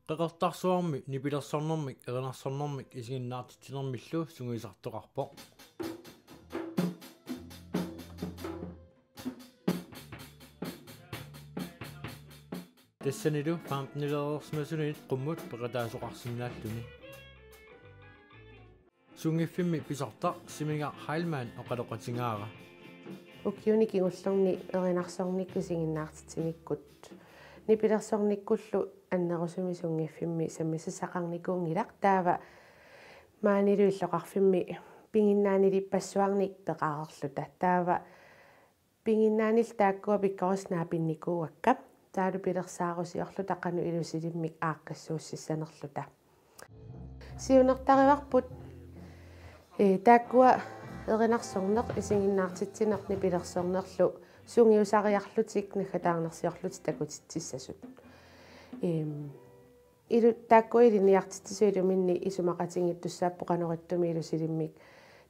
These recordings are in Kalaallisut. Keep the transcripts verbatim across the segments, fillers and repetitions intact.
Qeqertarsuarmi nipilersornermik erinarsornermik isiginnaartitsinermillu sungiusartoqarpoq. Tassanilu femtenileereersimasunit qummut peqataasoqarsinnaalluni. Sunngiffimmi pisortaq Simiga Heilmann oqaloqatigaara. Ukiuni kingullerni erinarsornikkut isiginnaartitsinikkut nipilersornikkullu annerusumik sunngiffimmi sammisassaqarnikuunngilaq, taava maanilu illoqarfimmi piginnaanilippassuarnik peqareerluta. Taava piginnaanillu taakkua pikkorissut naapinnikuuakka, taavalu pilersaarusiorluta qanoq ilusilimmik aaqqissuussissanerluta. Siunertarivarput, ee, taakkua erinarsorneq, isiginnaartitsineq nipilersornerlu sungiusariarlutik naggataarnersiorlutik takutitsissasut. Eem, ilu-, taakkua ilinniartitsisut iluminni isumaqatigiittussaapput qanoq ittumik ilusilimmik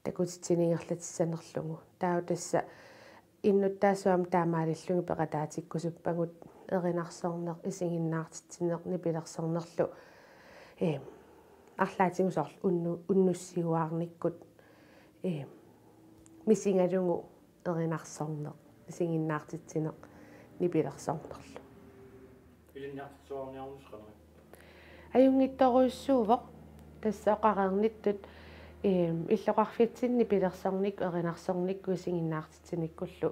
takutitsiniingerlatissanerlugu. Taava tassa innuttaasut aamma taamaalillugit peqataatikkusuppagut, erinarsorneq, isiginnaartitsineq nipilersornerlu, ee, arlaatigut soorlu unnu-, unnussiuaarnikkut, ee, misigalugu erinarsorneq, isiginnaartitsineq nipilersornerlu. Ilinniartitsuarniarnissaq qanoq? Ajunngitsorujussuuvoq, tassa oqareernittut, eem, illoqarfitsinni nipilersornikkut erinarsornikkut isiginnaartitsinikkullu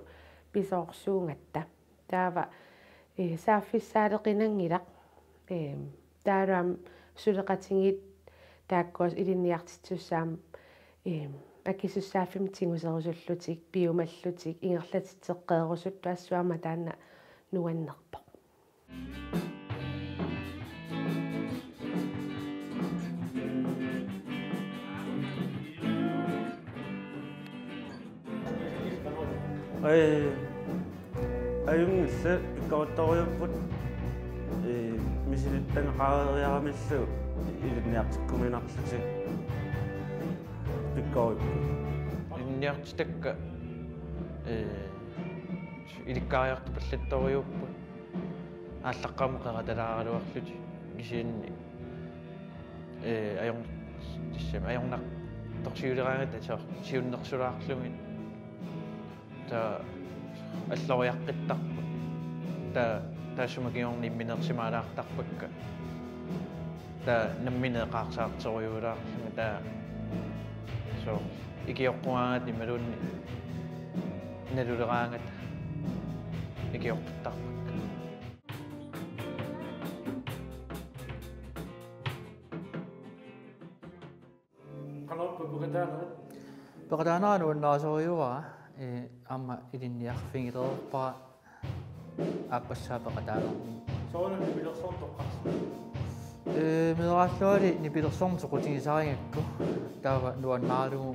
pisoorsuugatta. Taava, ee, saaffissaaleqinanngilaq, eem, taavalu aamma suleqatigiit taakkua ilinniartitsisussaat aamma, eem, akisussaaffimmik tiguserusullutik, piumallutik, ingerlatitseqqeerusuttut, assut aamma taanna nuannerpoq. Ee, ajunngillat, pikkorittorujuupput, ee, misilittagaqareeriaramillu ilinniartikkuminarlutik pikkorujuupput. Ilinniartitakka, ee, ilikkariartupallattorujuupput. Aallaqqaammut qeratalaaraluarlutik kisianni, ee, ajor-, tassami ajornartorsiuleraangatta soorlu siunnersulaarlugit. Taava alloriaqqittarput. Taava taassuma kingorna imminersimaalaartarpakka. Taava nammineq eqaarsaartorujuulaarlugit, taava soorlu ikioqqugaangata imaluunniit naluleraangata ikioqqittarpakka. Qanorpa peqataanerit? Peqataanera nuannarisorujussuuara, ee, aamma ilinniarfigilereerpara aappassaa peqataanermi. Soorunami nipilersorneq toqqarsimava? Ee, meeraalluarli nipilersorneq soqutigisarigakku, taava nuannaaralugu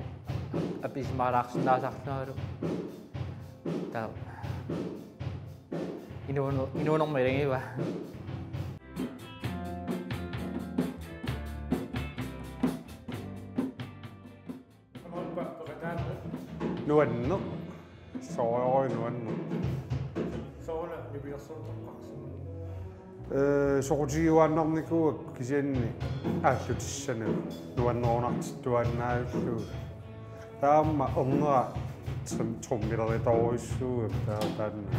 apisimaalaarsinnaasarlungalu. Taava inuuner-, inuunerma ilagiva. Nuanneq. Soorlu nuanneq. Soorunami nipilersorneq toqqarsimava? Ee, soqutigiuaannarnikuuakka kisianni aallutissanagit nuannerunartittuaannaavillugu. Taava aamma ernera trum-, trommelertorujussuugakku, taava taanna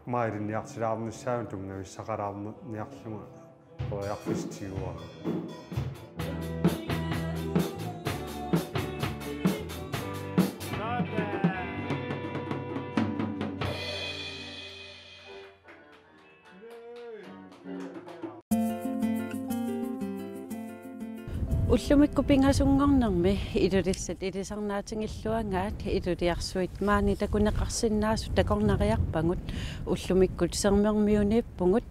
aamma ilinniartilaarnissaanut tunngavissaqalaarniarlunga periarfissaq tiguara. Ullumikkut pingasunngornermi Ilulissat ilisarnaatigilluagaat iluliarsuit maani takuneqarsinnaasut takornariarpagut, ullumikkut sermermiuniippugut.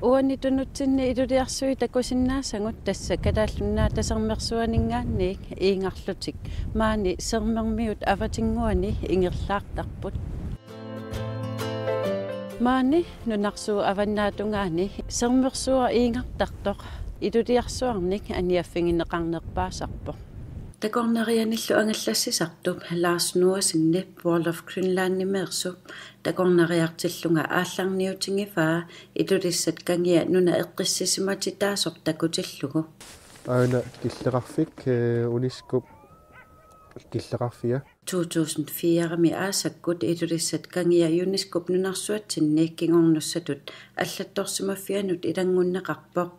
Uani tunutsinni iluliarsuit takusinnaasagut tassa Kalaallit Nunaata Sermersuaninngaanniit Iingarlutik maani sermermiut avatinnguani ingerlaartarput. Maani nunarsuup avannaatungaani sermersuaq iingartartoq iluliarsuarnik aniaffigineqarnerpaasarpoq. Takornarianillu angallassisartup Lars Noasenip World of Greenlandimeersup takornariartillunga aallarniutigivaa Ilulissat Kangiat nuna eqqissisimatitaasoq takutillugu. Aana killeqarfik, eh, UNESCO-p killeqarfia. To tusind fire-mi aasakkut Ilulissat Kangiat UNESCO-p nunarsuatsinni kingornussatut allattorsimaffianut ilanngunneqarpoq.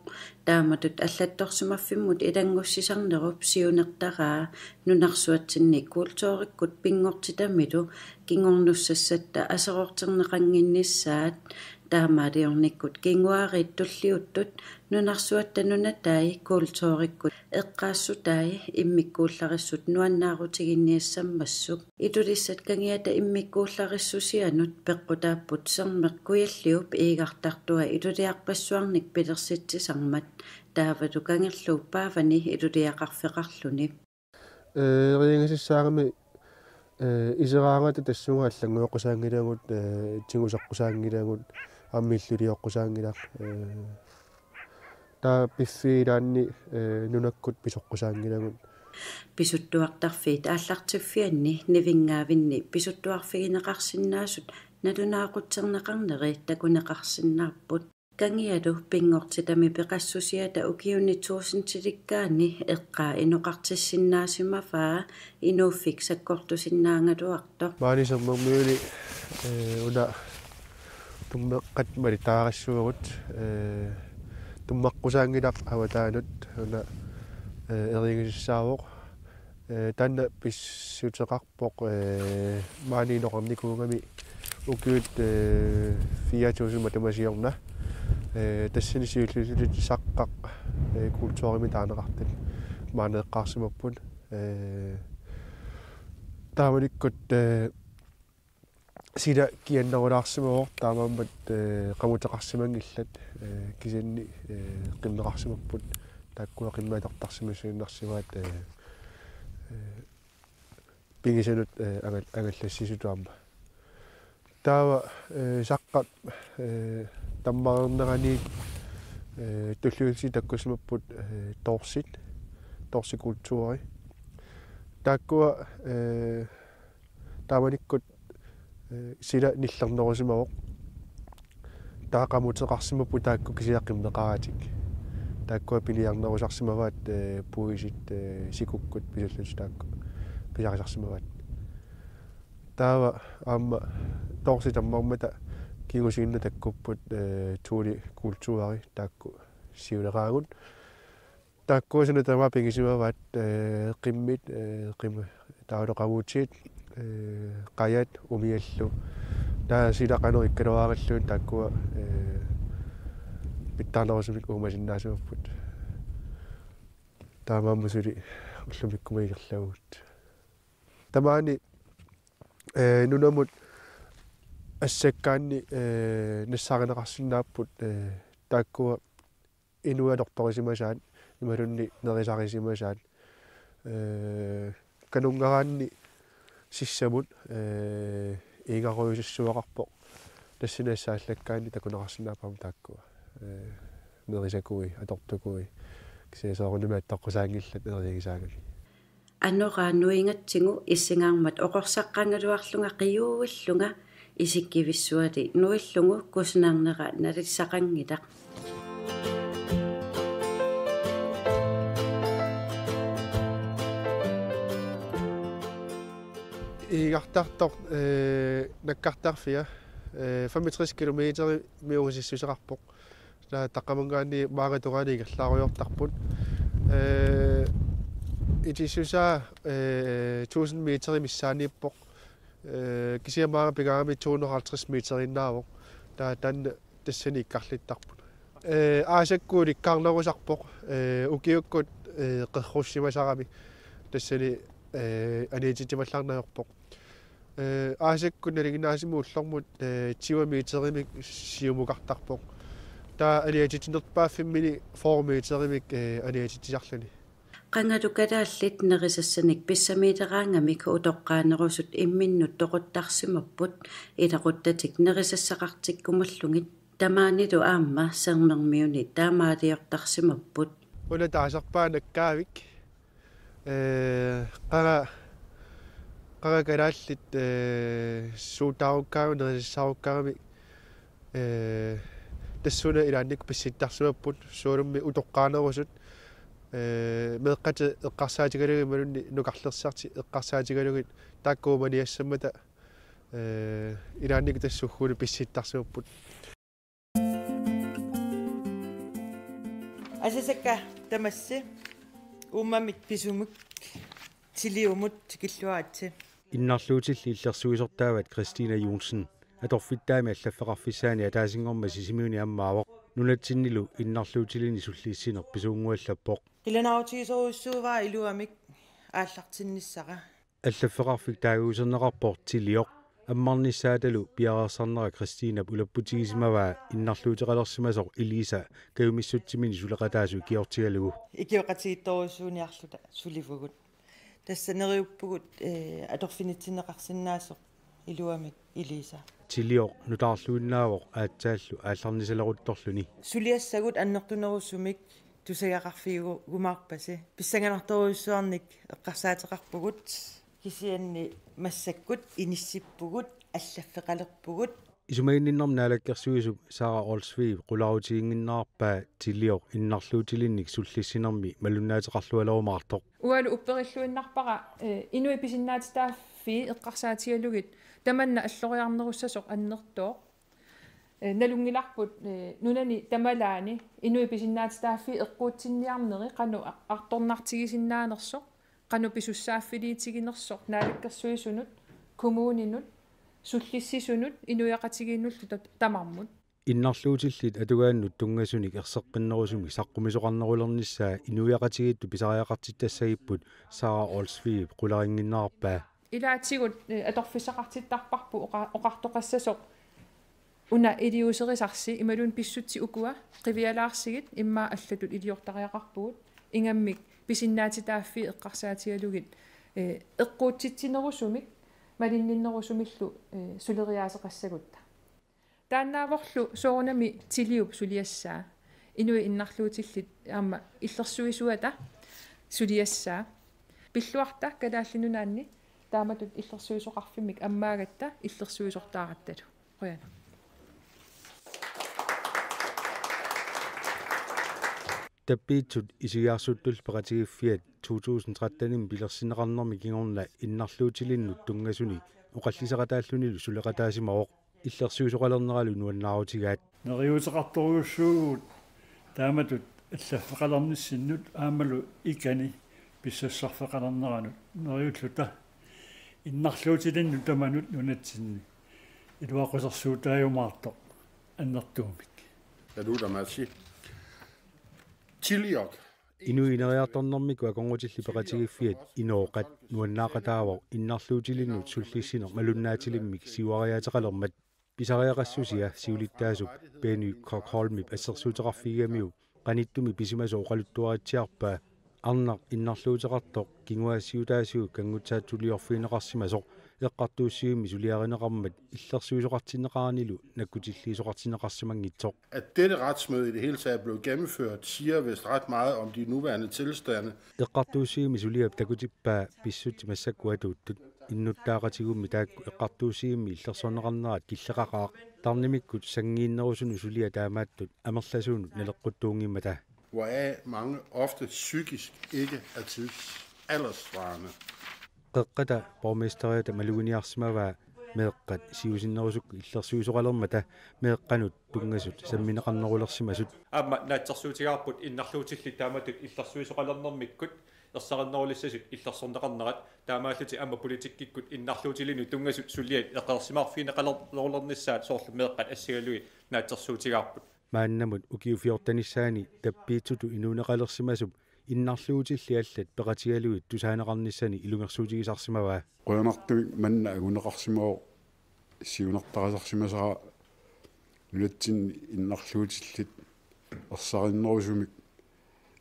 Taamatut allattorsimaffimmut ilanngussisarnerup siunertaraa nunarsuatsinni kulturikkut pinngortitamilu kingornussassatta aserorterneqannginnissaat. Taamaaliornikkut kinguaariit tulliuttut nunarsuatta nunatai kulturikkut eqqaassutai immikkuullarissut nuannaarutiginniassammassuk. Ilulissat Kangiata immikkuullarissusianut peqqutaapput Sermeq Kujalliup iigartartua iluliarpassuarnik pilersitsisarmat, taavalu kangerluup paavani iluliaqarfeqarluni. Eh, eriagisassaagami, eh, iseraangata tassunga allanngueqqusaanngilagut, eh, tiguseqqusaanngilagut, aamma illulioqqusaanngilaq, eh, taava piffissap ilaanni, eh, nunakkut pisoqqusaanngilagut. Pisuttuartarfiit aallartiffianni nivinngaavinni pisuttuarfigineqarsinnaasut nalunaaqutserneqarneri takuneqarsinnaapput. Kangialu pinngortitami peqassusiata ukiuni tuusintilikkaani eqqaa inoqartissinnaasimavaa inuuffik sakkortusinnaagaluartoq. Maani Sermermiuni, eh, una tummeqqat malittariaqassuugut, eh, tummaqqusaanngilaq avataanut una, eh, eriagisassaavoq. Eh, taanna pissuteqarpoq, eh, maani inoqarnikuugami ukiut, eh, fire tusind matuma siorna. Eh, tassani siulliullutik Saqqaq, eh, kulturimik taaneqartut maani eqqaarsimapput. Eh, taamanikkut, eh, sila kiannerulaarsimavoq taamaammat, eh, qamuteqarsimanngillat, eh, kisianni, eh, qimmeqarsimapput taakkua qimmit atortarsimassuinnarsimaat, eh, eh, pigisanut, eh, angal-, angallassisutut aamma. Taava, eh, Saqqap, eh, tammareernerani, eh, tulliullutik takkussimapput, eh, Toorsit, Toorsi kulturi. Taakkua, eh, taamanikkut, eh, sila nillernerusimavoq. Taava qamuteqarsimapput taakku kisianni qimmeqaratik. Taakkua piniarnerusarsimavaat, eh, puisit, eh, sikukkut pisullutik taakku pisarisarsimavaat. Taava aamma Toorsi tammarmata kingusinni takkupput, eh, Thule kulturi taakku siuleraagut. Taakkua suna tamaat pigisimavaat, eh, qimmit, eh, qim-, taavalu qamutit, eh, qajat umiallu. Taava sila qanoq ikkaluaralluunniit taakkua, eh, pitsaanerusumik uumasinnaasimapput. Taamaammat suli ullumikkut ingerlavugut. Tamaani, eh, nunamut assakkaanni, eh, nassaarineqarsinnaapput, eh, taakkua inuit atortorisimasaat, imaluunniit nerisarisimasaat, eh, kanunngaraanni sissamut, eh, iigarujussuaqarpoq. Tassani assaallakkaanni takuneqarsinnaapput aamma taakkua. Eh, nerisakui, atortukui, kisianni soorunami attoqqusaanngillat neriagisaagami. Anoraa nuingatsigu issingaarmat oqorsaqqagaluarlunga qijuuillunga isikkivissuali nuillugu kusanarnera nalissaqanngilaq. Iigartartoq, eh, nakkartarfia, eh, femogtres kilometer miugisissuseqarpoq. Taava taqqamanngaanniit maanga tungaanut ingerlaarujoortarput. Eh, itissusaa, eh, tusind meterit missaanniippoq. Eh, kisianni maanga pigaangami to hundrede og halvtreds meteriinnaavoq. Taava taanna tassani ikkarlittarput. Eh, aasakkut ulikkaarnerusarpoq. Eh, ukiukkut, eh, qerrussimasarami. Tassani, eh, aniatitsimallarneq ajorpoq. Eh, aasakkut nalinginnaasumik ullormut, eh, tyve meterimik siumukartarpoq. Taava aniatitsinerpaaffimmini fyrre meterimik, eh, aniatitsisarluni. Qangalu kalaallit nerisassanik pissamiileraangamik utoqqaanerusut imminnut toquttarsimapput ilaquttatik nerisassaqartikkumallugit. Tamaanilu aamma Sermermiuni taamaaliortarsimapput. Una taasarpaat nakkaavik. Ee, qanga, qanga kalaallit, ee, suutaarukkaangamik, nerisassaarukkaangamik, ee, tassuuna ilaannikkut pissittarsimapput, soorlumi utoqqaanerusut, ee, meeqqatit eqqarsaatigalugit imaluunniit nukarlersartik eqqarsaatigalugit taakku maniassammata, ee, ilaannikkut tassa sukkuuna pissittarsimapput. Asasakka tamassi uummamit pisumik Tiliumut tikilluaritsi. Innarluutillit illersuisortaavat Christina Johnsen atorfittaami allaffeqarfissaani ataasinngormat Sisimiuni ammaavoq. Nunatsinnilu innarluutilinnik sullissineq pisuunnguallappoq. Qilanaarutigisorujussuuara iluamik aallartinnissara. Allaffeqarfik taaguuserneqarpoq Tilioq. Ammarnissaatalu piareersarnera Christinap ulapputigisimavaa innarluuteqalersimasoq Elisa kajumissutsimini suleqataasoq ikiortigalugu. Ikioqatigiittorujussuuniarluta sulivugut. Tassa neriuppugut, ee, atorfinitsinneqarsinnaasoq iluamik Elisa. Tilioq nutaarluinnaavoq aatsaallu aallarnisaleruttorluni. Suliassagut annertunerusumik tusagaqarfigiumaarpasi. Pissanganartorujussuarnik eqqarsaateqarpugut, kisianni massakkut inissippugut, allaffeqalerpugut. Isumaginninnermi naalakkersuisup Sara Olsvig qularutiginnginnerarpaa Tilioq innarluutilinnik sullissinermi malunnaateqarlualerumaartoq. Ualu upperilluinnarpara, ee, inuit pisinnaatitaaffii eqqarsaatigalugit tamanna alloriarnerussasoq annertooq. Ee, nalunngilarput, ee, nunani tamalaani inuit pisinnaatitaaffii eqquutsinniarneri qanoq a-, artornartigisinnaanersoq, qanoq pisussaaffiliitiginersoq naalakkersuisunut, kommuninut, sullissisunut, inuiaqatigiinnullu ta-, tamarmut. Innarluutillit atugaannut tunngasunik erseqqinnerusumik saqqumisoqarnerulernissaa inuiaqatigiittut pisariaqartittassagipput Sara Olsvig qularinnginnerarpaa. Ilaatigut, ee, atorfissaqartittarparput oqa-, oqartoqassasoq una iliuuserisarsi imaluunniit pissutsit ukua qivialaarsigit immaqa allatut iliortariaqarpugut ingammik pisinnaatitaaffii eqqarsaatigalugit, ee, eqquutsitsinerusumik malinninnerusumillu, ee, suleriaaseqassagutta. Taannaavorlu soorunami Tiliup suliassaa. Inuit innarluutillit aamma illersuisuata suliassaa. Pilluarta Kalaallit Nunaanni taamatut illersuisoqarfimmik ammaagatta illersuisortaarattalu. Qujanaq. Tappiitsut isigiarsuttullu peqatigiiffiat to tusind tretten-imi pilersinneqarnermi kingorna innarluutilinnut tunngasunik oqalliseqataallunilu suleqataasimavoq. Illersuisoqalerneralu nuannaarutigaat. Neriuuteqartorujussuuvugut taamatut allaffeqalernissinnut aammalu ikani pissarsarfeqalerneranut. Neriulluta innarluutilinnut tamanut nunatsinni iluaqusersuutaajumaartoq annertuumik. Ja nu er der Matsi. Tiliok. Inuit ineriartornermikkut akornutillit peqatigiiffiat Inooqat nuannaaqataavoq innarluutilinnut sullissineq malunnaatilimmik siuariaateqalermat. Pisariaqassusia siulittaasup Benny Kokholmip assersuuteqarfigigamiuk qanittumi pisimasoq oqaluttuaritsiarpaa. Arnaq innarluuteqartoq kinguaassiutaasigut kanngutsaatsuliorfigineqarsimasoq eqqartuussivimmi suliarineqarmat illersuisoqartinneqaranilu nakkutilliisoqartinneqarsimanngitsoq. At dette retsmøde i det hele taget er blevet gennemført, siger vist ret meget om de nuværende tilstande. Eqqartuussivimmi suliap takutippaa pissutsit massakkut atuuttut. Innuttaaqatigummi taakku eqqartuussivimmi illersorneqarnerat killeqaqaaq. Tarnimikkut sanngiinnerusunut suliaq taamaattut amerlasuunut naleqquttuunngimmata. Hvoraf mange ofte psykisk ikke er til alderssvarende. Qeqqata borgmesteriata maluginiarsimavaa meeqqat siusinnerusukkut illersuisoqalermata meeqqanut tunngasut sammineqarnerulersimasut. Aamma naatsorsuutigaarput innarluutillit taamatut illersuisoqalernermikkut ersarinnerulissasut illersorneqarnerat, taamaallutik aamma politikkikkut innarluutilinnut tunngasut suliat eqeersimaarfigineqalernerulernissaat soorlu meeqqat assigalugit naatsorsuutigaarput. Maannamut ukiut fjortenissaanni tappiitsutut inuuneqalersimasup innarluutillit allat peqatigalugit tusaaneqarnissani ilungersuutigisarsimavaa. Qujanartumik manna anguneqarsimavoq siunertarisarsimasara nunatsinni innarluutillit ersarinnerusumik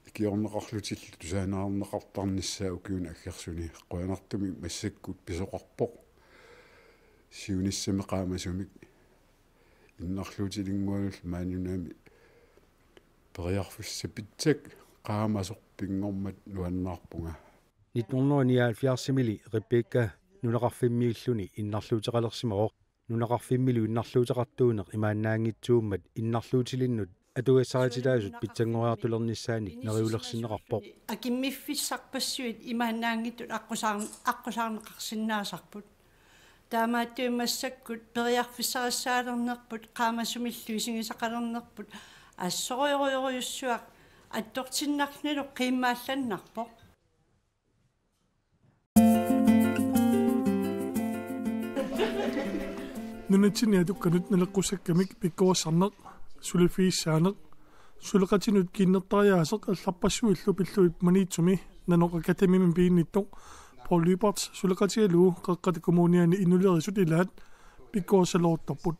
ikiorneqarlutillu tusaaneqartarnissaa ukiuni aggersuni. Qujanartumik massakkut pisoqarpoq siunissami qaamasumik. Innarluutilinnguanullu maani nunami periarfissaq pitsakka qaamasoq pinngormat nuannaarpunga. Nitten hundrede og nioghalvfjerds-imili Rebekka nunaqarfimmiilluni innarluuteqalersimavoq. Nunaqarfimmilu innarluuteqartuuneq imaannaanngitsuummat innarluutilinnut atugassarititaasut pitsanngoriartulernissaannik neriulersinneqarpoq. Akimmiffissarpassuit imaannaanngitsut aqqusaar-, aqqusaarneqarsinnaasarput. Taamaattumik massakkut periarfissarissaalernerput, qaamasumillu isigisaqalernerput assorujorujussuaq attortinnarnilu qiimmaallannarpoq. Nunatsinni atukkanut naleqqussakkamik pikkorissarneq, suliffigissaaneq, suleqatinut kiinnertariaaseq allarpassuillu pillugit Maniitsumi nanoq akademimik piginnittoq Poul Lyberth suleqatigalugu Qeqqata Kommuniani inulerisut ilaat pikkorissaloortarput.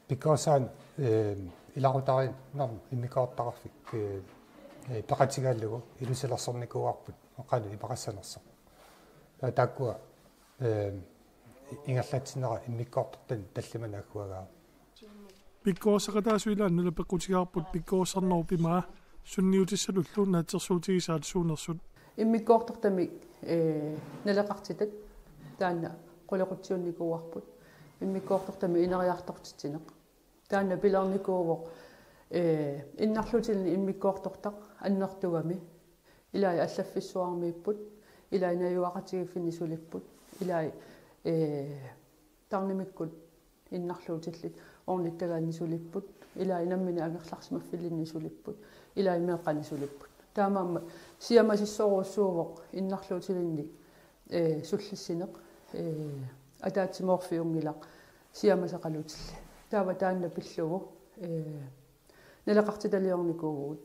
Pikkorissaaneq, eh, ilaqutariinnarmik immikkoortortaqarfik, eh, eh, peqatigalugu ilusilersornikuuarput qanoq imaqassanersoq. Taakkua, eh, ingerlatsinerat immikkoortortanik tallimanik agguagaavoq. Pikkorissaqataasut ilaat naleqqutigaarput pikkorissarnerup imaa sunniutissalullu naatsorsuutigisaat suunersut. Immikkoortortamik, eh, naleqartitat taanna qulequtsiunnikuuarput. Immikkoortortamik ineriartortitsineq. Taanna pileernikuuvoq, eh, innarluutilinnut immikkoortortaq annertugami. Ilai allaffissuarmiipput, ilai najugaqatigiiffinni sulipput, ilai, eh, tarnimikkut innarluutillit ornittagaanni sulipput, ilai nammineq angerlarsimaffilinni sulipput, ilai meeqqani sulipput. Taamaammat siamasissorujussuuvoq innarluutilinnik, eh, sullissineq, eh, ataatsimoorfiunngilaq siamasaqalutilli. Taava taanna pillugu, eh, naleqartitaliornikuuvugut.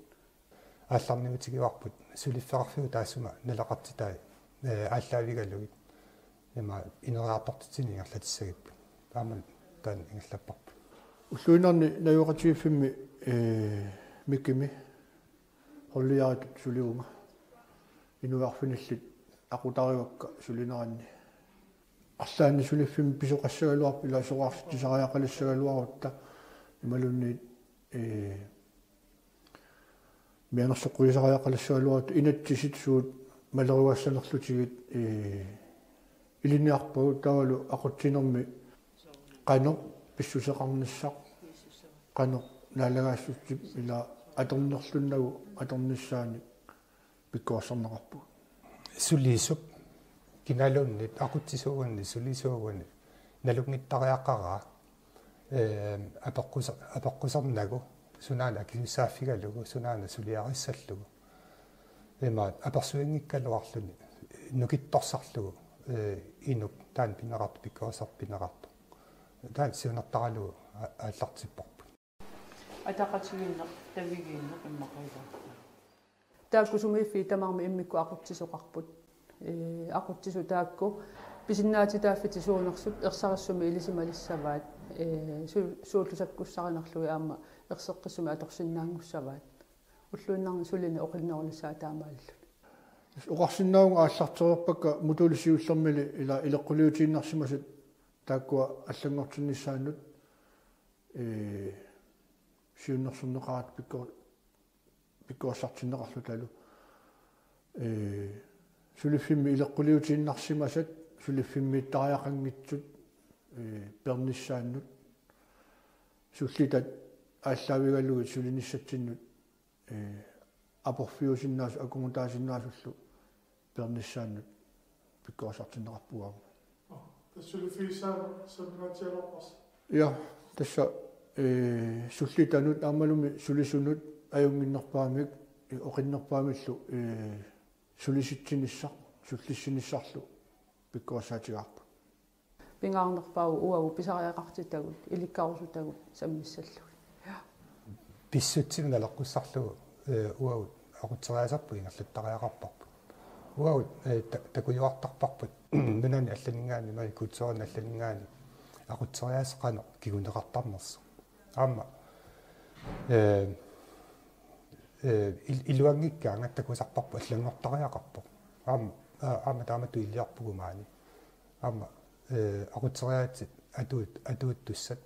Aallarniutigivarput suliffeqarfiup taassuma naleqartitai, eh, aallaavigalugit. Ima ineriartortitsineq ingerlatissagipput. Taama taanna ingerlapparput. Ulluinnarni najugaqatigiiffimmi, eh, Mikimi holdiaritut sulivunga. Inuiarfinillit aqutarivakka sulineranni. Arlaanni suliffimmi pisoqassagaluarput ila soraartitsisariaqalissagaluarutta imaluunniit, eh, mianersoqqujusariaqalissagaluarutta inatsisit suut malerugassanerlutigit, eh, ilinniarpagut taavalu aqutsinermi qanoq pissuseqarnissaq, qanoq naalagaassutsip ila atornerlunnagu atornissaanik pikkorissarneqarpugut. Sulisup kinaluunniit aqutsisuugunni sulisuugunni nalunngittariaqaraa, eh, apeqquser-, apeqqusernagu sunaana akisussaaffigalugu sunaana suliarissallugu. Ima apersuinngikkaluarluni nukittorsarlugu, eh, inuk taanna pineqartoq pikkorissartoq pineqartoq. Taanna siunertaralugu a-, aallartipparput. Ataqatigiinneq, tavigiinneq immaqa ilaarput. Taakku sumiiffiit tamarmik immikkut aqutsisoqarput. Ee, aqutsisut taakku pisinnaatitaaffitit suunersut ersarissumik ilisimalissavaat. Ee, su-, suullu sakkussarinerlugit aamma erseqqissumik atorsinnaanngussavaat. Ulluinnarni sulineq oqinnerulissaaq taamaalilluni. Oqarsinnaavunga aallartereerpakka modulit siullermili ila ileqquliutiinnarsimasat taakkua allanngortinnissaannut, ee, siunnersorneqaratta pikkor-, pikkorissartinneqarlutalu. Ee, suliffimmi ileqquliutiinnarsimasat, suliffimmiittariaqanngitsut, ee, peernissaannut, sullitat aallaavigalugit sulinissatsinnut, ee, aporfiusinnaasut, akungutaasinnaasullu peernissaannut pikkorissartinneqarpugut aamma. Tassa suliffigissaaneq sammingaatsialerparsi. Ja, tassa, ee, sullitanut aammalumi sulisunut ajunnginnerpaamik, ee, oqinnerpaamillu, ee, sulisitsinissaq, sullissinissarlu pikkorissaatigaarput. Pingaarnerpaavoq uagut pisariaqartitagut, ilikkarusutagut sammissallugit. Ja. Pissutsimik naleqqussarlugu, eh, uagut aqutseriaaserput ingerlattariaqarparput. Uagut, eh, ta-, takujuartarparput nunani allaninngaanniit, maani kulturini allaninngaanniit aqutseriaaseq qanoq kinguneqartarnersoq. Aamma, eh, eh, il-, iluanngikkaangat takusarparput allanngortariaqarpoq. Aamma, aa, aamma taamatut iliorpugut maani. Aamma, eh, aqutseriaatsit atuut-, atuuttussat.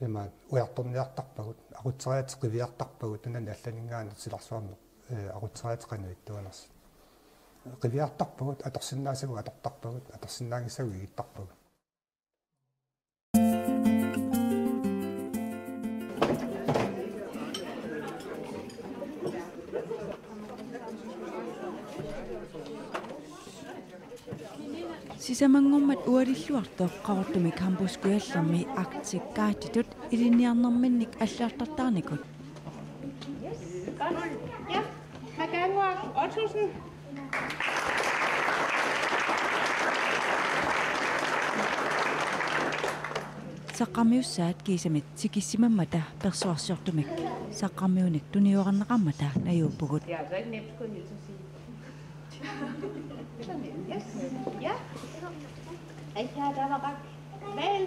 Ima ujartorniartarpagut, aqutseriaatsit qiviartarpagut, nunani allaninngaanniit silarsuarneq, eh, aqutseriaatsit qanoq ittuunersut. Qiviartarpagut, atorsinnaasagut atortarpagut, atorsinnaanngissagut igittarpagut. Sisamanngormat ualilluartoq Qaqortumi Campus Kujallermi Arctic Guidetut ilinniarnerminnik alliartortaarnikut. Ja, Maganguaq Ottosen. Saqqarmiussaat kiisamit tikissimammata persuarsiortumik saqqarmiunik tuniorarneqarmata najuuppugut. Det er altså ikke nemt, skulle jeg hilse at sige. Sådan der. Yes. Ja. Ej, ja, der var ret. Vel.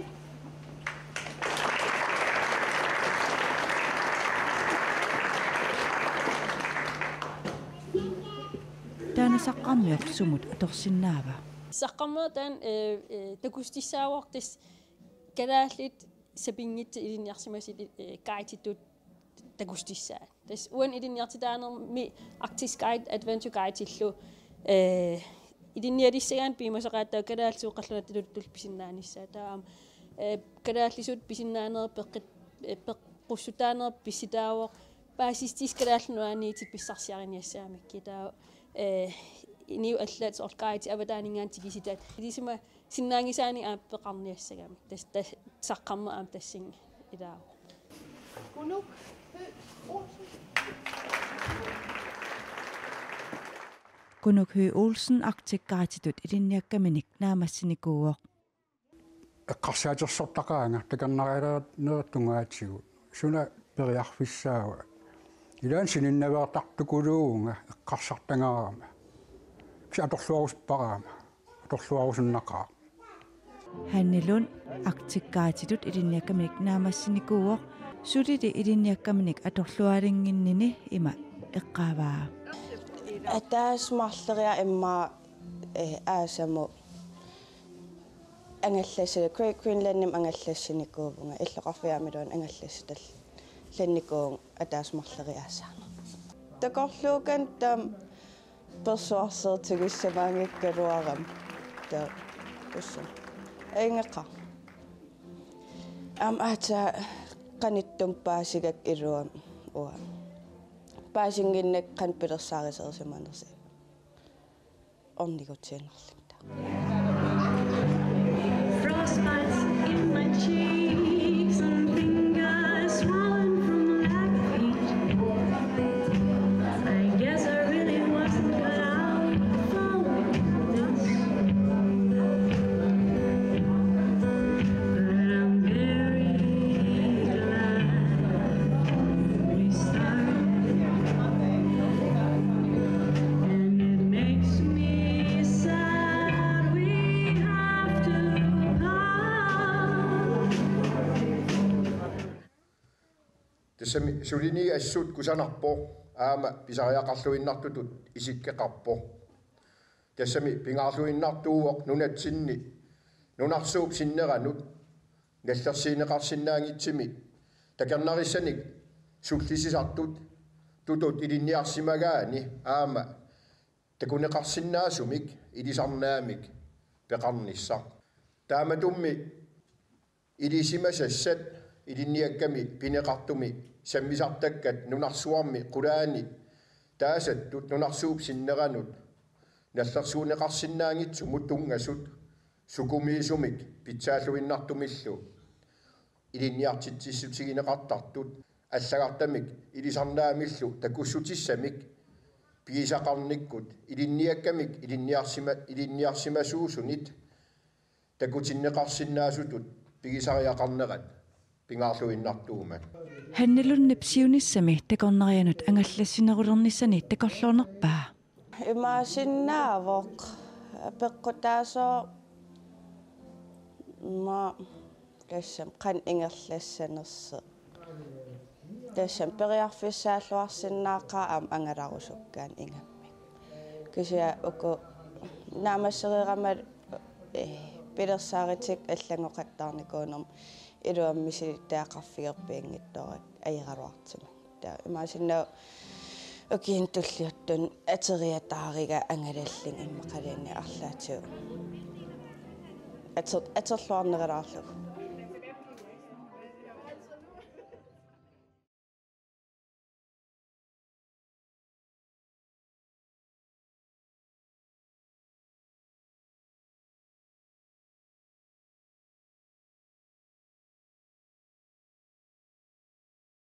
Taanna saqqarmioq sumut atorsinnaava? Saqqarmioq taanna, øh, øh, takussutissaavoq tassa kalaallit sapinngisat ilinniarsimasut, øh, guidetut takussutissaat. Tassa uani ilinniartitaanermi Arctic Guide, Adventure Guide-illu, øh, ilinnialissagaanni piumasaqaat taava kalaallisut qallunaatut tuluttullu pisinnaanissaat. Taava, øh, kalaallisut pisinnaanerat peqqit-, øh, peqqussutaanerat pissutaavoq paasissutissat Kalaallit Nunaanniittut pissarsiariniassagamikkit. Taava, øh, inuit allat soorlu guidit avataaninngaanniit tikisitaat. Ilisimasinnaanngisaannik aamma peqarniassagamik. Tas-, tas-, saqqarneq aamma tassani ilaavoq. Kunuk Høegh Olsen. Kunuk Høegh Olsen Arctic Guidetut ilinniakkaminik naammassinikuuvoq. Eqqarsaatersortaqaanga takornarialerinerit tungaatigut. Suna periarfissaava? Ilaanni sininnaveertartukuluuvunga eqqarsartagaarama. Kisianni atorluarusupparaama. Atorluarusunnaqaaq. Hanne Lund Arctic Guidetut ilinniakkaminik naammassinikuuvoq, sulili ilinniakkaminik atorluaalinnginnini ima eqqaavaa. Ataaseq marloriarlunga immaqa, eh, aasamut angallassini, Great Greenlandimi angallassinikuuvunga, illoqarfiup aamma iluani angallassitallannikuuvunga ataaseq marloriaasaanut. Takorluukannut taama persuarsiortigissamaanngikkaluarama. Taava ussum. Ajunngikkaluarpoq. Aamma aatsaat qanittumi paasigakku iluamik uanga. Paasinnginnakku qanoq pilersaarusiorsimanersoq. Ornigutiinnarlunga. Frostbites in my cheeks and fingers swollen from lack of heat. I guess I really wasn't cut out for this. But I'm very glad we started. And it makes me sad we have to part. Tassami suliniit assut kusanarpoq aamma pisariaqarluinnartutut isikkoqarpoq. Tassami pingaarluinnartuuvoq nunatsinni nunarsuup sinneranut nallersiineqarsinnaanngitsumi takornarissanik sullissisartut tutut ilinniarsimagaanni aamma takuneqarsinnaasumik ilisarnaamik peqarnissaq. Taamatummi ilisimasassat ilinniakkami pineqartumi sammisartakkat nunarsuarmi qulaani taasattut nunarsuup sinneranut nallersuuneqarsinnaanngitsumut tunngasut sukumiisumik pitsaalluinnartumillu ilinniartitsissutigineqartartut allagartamik ilisarnaamillu takussutissamik pigisaqarnikkut ilinniakkamik ilinniarsima-, ilinniarsimasuusunit takutinneqarsinnaasutut pigisariaqarnerat pingaarluinnartuummat. Hanne Lundip siunissami takornarianut angallassinerulernissani takorloornerpaa? Imaassinnaavoq peqqutaasooq ma tassami qanoq ingerlassanersoq. Tassami periarfissaalluarsinnaaqqaarama angalarusukkaanni ingammik. Kisianni uku naammassereerama, eh, pilersaarutit allanngoqattaarnikuunermi iluamik misilittagaqarfigerpianngitsoorpara ajoraluartumik. Taava imaassinnaavoq Ukiuni tulliuttuni ateriataariga angalalluni immaqaluunniit arlaatigut ater-, atorluarnerulaarlugu.